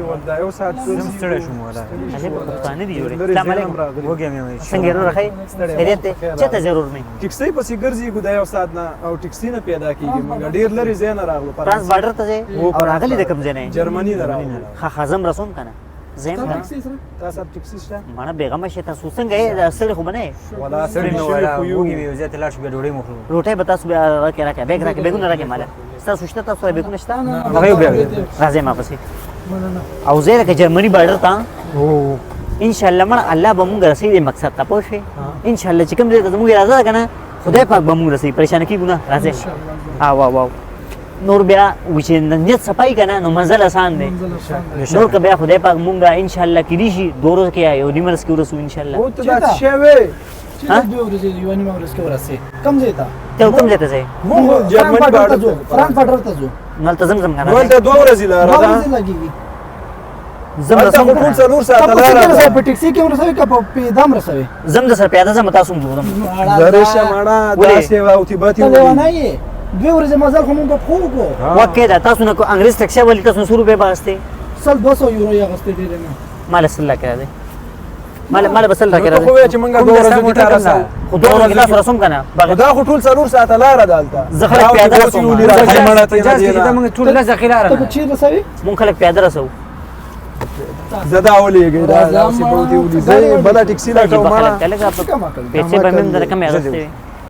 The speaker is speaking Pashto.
ول دا یو ساعت زم ستړی شوم ولا. هغه په پښتانه دي جوړې. لرې السلام ځای نه علیکم. هم راغلي. وږی مې وای. څنګه یې وروره، ښه یې؟ خیریت دی؟ چېرته ځې ورور مې؟ ټیکسي پسې ګرځي دا یو ساعت نه او ټیکسي نه پیدا کیږي. موږ ډیر لرې ځای نه راغلو. فرانس بارډر ته ځې او راغلي د کوم ځای نه یې؟ جرمني نه راغلو. ښه ښه، زم رسوم که نه؟ زه یم که نه؟ تا سره ټیکسي شته؟ مړه بېغمه شې. تاسو څنګه یې؟ دا ستړي خو به نه یې؟ ولا ستړي ستړي مې شوي ولا، خو یو. وږي مې یو ځای ته لاړ شو، بیا ډوډۍ مو خورو. روټۍ به تاسو بیا راکې راکې، بیګ راکې، بیګونه راکې. ماله ستاسو شته؟ تاسو سره بیګونه شته؟ هغه یو بیا راځئ ما پسې او زه لکه جرمني بارډر ته. ان شاء الله مړه الله به مونږ رسوي دې مقصد ته، پوه شوې؟ ان شاء الله چې کوم ځای ته زموږ اراده ده که نه، خدای پاک به مونږ رسوي. پریشانه کېږو نه، راځئ. او او او نور بیا چې نیت صفای که نه، نو منزل اسان دی. نور که بیا خدای پاک مونږ ان شاء الله کېدی شي دوه ورځو کې یا یو نیمه ورځ کې ورسو ان شاء الله. او ته دا څه شی وې؟ چې دوه ورځې یو نیمه ورځ کې ورسې، کوم ځای ته؟ ته کوم ځای ته ځې؟ موږ جرمني بارډر ته بارډر ځو، فرانس بارډر ته ځو. نو هلته زم زم که نه؟ هلته دوه ورځې لاره دوه ده. ورځې لګېږي. زم هلته رسوم خو که ټول نه؟ څلور ته ساعته په څه کې لاره رسوې؟ ده. په ټیکسي کې ورسوې که په پیدام رسوې؟ زم د سره پیاده ځم، تاسو هم ځو. لرې شه مړه. ولې؟ داسې او تباتې ته لیونی یې. دوې ورځې مزل خو مونږ په پښو وکړو. وکې دا تاسو نه انګریز ټکسي ولې تاسو 100 روپۍ به اخیستې؟ 100 200 یورو یې اخیستې، ډېرې نه. ماله 100 راکړه دی، ماله ماله به 100 راکړه ته خو وایې چې مونږ دوه ورځو کې تا رسوو. خو دوه ورځو کې تاسو رسوم که نه؟ دا خو ټول څلور ساعته لاره ده هلته. زه خلک پیاده رسوم. جاز کې دا موږ ټول لس دقیقې لاره ته به چیرې رسوې؟ مونږ خلک پیاده رسوو. زه دا ولېږئ، دا داسې به ودې ولي. زه بله ټیکسي لټوم. عجیبه مړه خلک دی، لږه پیسې به مې هم درکمې اخیستې وي.